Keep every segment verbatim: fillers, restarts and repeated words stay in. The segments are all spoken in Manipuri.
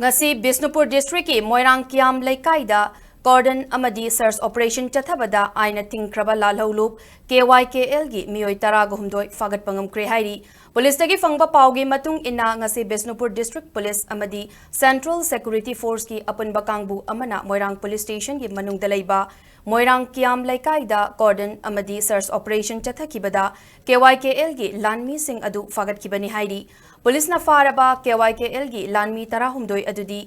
ꯉꯁꯤ ꯕꯤꯁꯅꯨꯄꯨꯔ ꯗꯤꯁꯇ꯭ꯔꯤꯛꯀꯤ ꯃꯣꯏꯔꯥꯡ ꯀꯤꯌꯥꯝ ꯂꯩꯀꯥꯏꯗ ꯀꯣꯔꯗꯟ ꯑꯃꯗꯤ ꯁꯔꯆ ꯑꯣꯄꯔꯦꯁꯟ ꯆꯠꯊꯕꯗ ꯑꯥꯏꯟꯅ ꯊꯤꯡꯈ꯭ꯔꯕ ꯂꯥꯜꯍꯧꯂꯨꯞ ꯀꯦ ꯋꯥꯏ ꯀꯦ ꯑꯦꯜꯒꯤ ꯃꯤꯑꯣꯏ ꯇꯔꯥꯒ ꯍꯨꯝꯗꯣꯏ ꯐꯥꯒꯠꯄ ꯉꯝꯈ꯭ꯔꯦ ꯍꯥꯏꯔꯤ꯫ ꯄꯨꯂꯤꯁꯇꯒꯤ ꯐꯪꯕ ꯄꯥꯎꯒꯤ ꯃꯇꯨꯡ ꯏꯟꯅ, ꯉꯁꯤ ꯕꯤꯁꯅꯨꯄꯨꯔ ꯗꯤꯁꯇ꯭ꯔꯤꯛ ꯄꯨꯂꯤꯁ ꯑꯃꯗꯤ ꯁꯦꯟꯇ꯭ꯔꯦꯜ ꯁꯦꯀ꯭ꯌꯨꯔꯤꯇꯤ ꯐꯣꯔꯁꯀꯤ ꯑꯄꯨꯟꯕ ꯀꯥꯡꯕꯨ ꯑꯃꯅ ꯃꯣꯏꯔꯥꯡ ꯄꯨꯂꯤꯁ ꯁ꯭ꯇꯦꯁꯟꯒꯤ ꯃꯅꯨꯡꯗ ꯂꯩꯕ ꯃꯣꯏꯔꯥꯡ ꯀꯤꯌꯥꯝ ꯂꯩꯀꯥꯏꯗ ꯀꯣꯔꯗꯟ ꯑꯃꯗꯤ ꯁꯔꯆ ꯑꯣꯄꯔꯦꯁꯟ ꯆꯠꯊꯈꯤꯕꯗ ꯀꯦ ꯋꯥꯏ ꯀꯦ ꯑꯦꯜꯒꯤ ꯂꯥꯟꯃꯤꯁꯤꯡ ꯑꯗꯨ ꯐꯥꯒꯠꯈꯤꯕꯅꯤ ꯍꯥꯏꯔꯤ꯫ ꯄꯨꯂꯤꯁꯅ ꯐꯥꯔꯕ ꯀꯦ ꯋꯥꯏ ꯀꯦ ꯑꯦꯜꯒꯤ ꯂꯥꯟꯃꯤ ꯇꯔꯥꯍꯨꯝꯗꯣꯏ ꯑꯗꯨꯗꯤ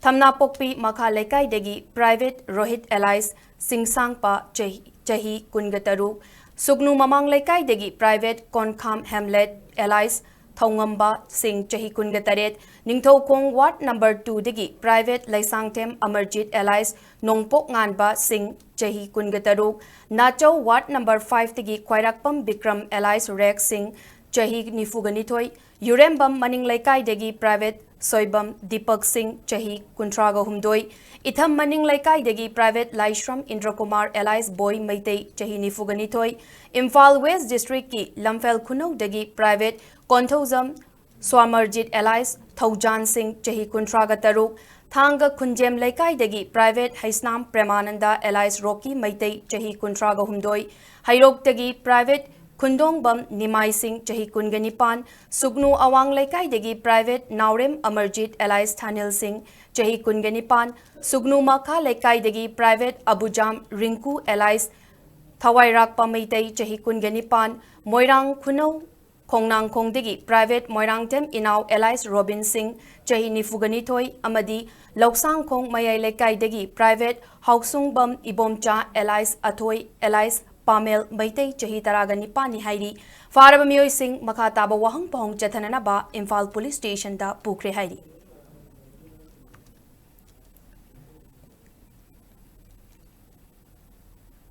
ꯊꯝꯅꯥꯄꯣꯛꯄꯤ ꯃꯈꯥ ꯂꯩꯀꯥꯏꯗꯒꯤ ꯄ꯭ꯔꯥꯏꯚꯦꯠ ꯔꯣꯍꯤꯠ ꯑꯦꯂꯥꯏꯁ ꯁꯤꯡꯁꯥꯡꯄ ꯆꯍꯤ, ꯆꯍꯤ ꯀꯨꯟꯒ ꯇꯔꯨꯛ, ꯁꯨꯒꯅꯨ ꯃꯃꯥꯡ ꯂꯩꯀꯥꯏꯗꯒꯤ ꯄ꯭ꯔꯥꯏꯚꯦꯠ ꯀꯣꯟꯈꯥꯝ ꯍꯦꯝꯂꯦꯠ ꯑꯦꯂꯥꯏꯁ ꯊꯧꯉꯝꯕ ꯁꯤꯡ ꯆꯍꯤ ꯀꯨꯟꯒ ꯇꯔꯦꯠ, ꯅꯤꯡꯊꯧꯈꯣꯡ ꯋꯥꯔꯗ ꯅꯝꯕꯔ ꯇꯨꯗꯒꯤ ꯄ꯭ꯔꯥꯏꯚꯦꯠ ꯂꯩꯁꯥꯡꯊꯦꯝ ꯑꯃꯔꯖꯤꯠ ꯑꯦꯂꯥꯏꯁ ꯅꯣꯡꯄꯣꯛ ꯉꯥꯟꯕ ꯁꯤꯡ ꯆꯍꯤ ꯀꯨꯟꯒ ꯇꯔꯨꯛ, ꯅꯥꯆꯧ ꯋꯥꯔꯗ ꯅꯝꯕꯔ ꯐꯥꯏꯚꯇꯒꯤ ꯈ꯭ꯋꯥꯏꯔꯥꯛꯄꯝ ꯕꯤꯀ꯭ꯔꯝ ꯑꯦꯂꯥꯏꯁ ꯔꯦꯛ ꯁꯤꯡ ꯆꯍꯤ ꯅꯤꯐꯨꯒ ꯅꯤꯊꯣꯏ, ꯌꯨꯔꯦꯝꯕꯝ ꯃꯅꯤꯡ ꯂꯩꯀꯥꯏꯗꯒꯤ ꯄ꯭ꯔꯥꯏꯚꯦꯠ ꯁꯣꯏꯕꯝ ꯗꯤꯄꯛ ꯁꯤꯡ ꯆꯍꯤ ꯀꯨꯟꯊ꯭ꯔꯥꯒ ꯍꯨꯝꯗꯣꯏ, ꯏꯊꯝ ꯃꯅꯤꯡ ꯂꯩꯀꯥꯏꯗꯒꯤ ꯄ꯭ꯔꯥꯏꯚꯦꯠ ꯂꯥꯏꯁ꯭ꯔꯝ ꯏꯟꯗ꯭ꯔꯀꯨꯃꯥꯔ ꯑꯦꯂꯥꯏꯁ ꯕꯣꯏ ꯃꯩꯇꯩ ꯆꯍꯤ ꯅꯤꯐꯨꯒ ꯅꯤꯊꯣꯏ, ꯏꯝꯐꯥꯜ ꯋꯦꯁ ꯗꯤꯁꯇ꯭ꯔꯤꯛꯀꯤ ꯂꯝꯐꯦꯜ ꯈꯨꯅꯧꯗꯒꯤ ꯄ꯭ꯔꯥꯏꯚꯦꯠ ꯀꯣꯟꯊꯧꯖꯝ ꯁ꯭ꯋꯥꯃꯔꯖꯤꯠ ꯑꯦꯂꯥꯏꯁ ꯊꯧꯖꯥꯟ ꯁꯤꯡ ꯆꯍꯤ ꯀꯨꯟꯊ꯭ꯔꯥꯒ ꯇꯔꯨꯛ, ꯊꯥꯡꯒ ꯈꯨꯟꯖꯦꯝ ꯂꯩꯀꯥꯏꯗꯒꯤ ꯄ꯭ꯔꯥꯏꯚꯦꯠ ꯍꯩꯁꯅꯥꯝ ꯄ꯭ꯔꯦꯃꯥꯅꯟꯗ ꯑꯦꯂꯥꯏꯁ ꯔꯣꯀꯤ ꯃꯩꯇꯩ ꯆꯍꯤ ꯀꯨꯟꯊ꯭ꯔꯥꯒ ꯍꯨꯝꯗꯣꯏ, ꯍꯩꯔꯣꯛꯇꯒꯤ ꯄ꯭ꯔꯥꯏꯚꯦꯠ ꯈꯨꯟꯗꯣꯡꯕꯝ ꯅꯤꯃꯥꯏ ꯁꯤꯡ ꯆꯍꯤ ꯀꯨꯟꯒ ꯅꯤꯄꯥꯟ, ꯁꯨꯒꯅꯨ ꯑꯋꯥꯡ ꯂꯩꯀꯥꯏꯗꯒꯤ ꯄ꯭ꯔꯥꯏꯚꯦꯠ ꯅꯥꯎꯔꯦꯝ ꯑꯃꯔꯖꯤꯠ ꯑꯦꯂꯥꯏꯁ ꯊꯥꯅꯤꯜ ꯁꯤꯡ ꯆꯍꯤ ꯀꯨꯟꯒ ꯅꯤꯄꯥꯟ, ꯁꯨꯒꯅꯨ ꯃꯈꯥ ꯂꯩꯀꯥꯏꯗꯒꯤ ꯄ꯭ꯔꯥꯏꯚꯦꯠ ꯑꯕꯨꯖꯥꯝ ꯔꯤꯡꯀꯨ ꯑꯦꯂꯥꯏꯁ ꯊꯋꯥꯏꯔꯥꯛꯄ ꯃꯩꯇꯩ ꯆꯍꯤ ꯀꯨꯟꯒ ꯅꯤꯄꯥꯟ, ꯃꯣꯏꯔꯥꯡ ꯈꯨꯅꯧ ꯈꯣꯡꯅꯥꯡꯈꯣꯡꯗꯒꯤ ꯄ꯭ꯔꯥꯏꯚꯦꯠ ꯃꯣꯏꯔꯥꯡꯊꯦꯝ ꯏꯅꯥꯎ ꯑꯦꯂꯥꯏꯁ ꯔꯣꯕꯤꯟ ꯁꯤꯡ ꯆꯍꯤ ꯅꯤꯐꯨꯒ ꯅꯤꯊꯣꯏ ꯑꯃꯗꯤ ꯂꯧꯁꯥꯡꯈꯣꯡ ꯃꯌꯥꯏ ꯂꯩꯀꯥꯏꯗꯒꯤ private ꯍꯥꯎꯁꯨꯡꯕꯝ Ibomcha alias ꯑꯊꯣꯏ alias ꯄꯥꯃꯦꯜ Meitei ꯆꯍꯤ ꯇꯔꯥꯒ ꯅꯤꯄꯥꯟꯅꯤ ꯍꯥꯏꯔꯤ꯫ ꯐꯥꯔꯕ ꯃꯤꯑꯣꯏꯁꯤꯡ ꯃꯈꯥ ꯇꯥꯕ ꯋꯥꯍꯪ ꯄꯥꯎꯍꯪ ꯆꯠꯊꯅꯅꯕ ꯏꯝꯐꯥꯜ ꯄꯨꯂꯤꯁ ꯁ꯭ꯇꯦꯁꯟꯗ ꯄꯨꯈ꯭ꯔꯦ ꯍꯥꯏꯔꯤ꯫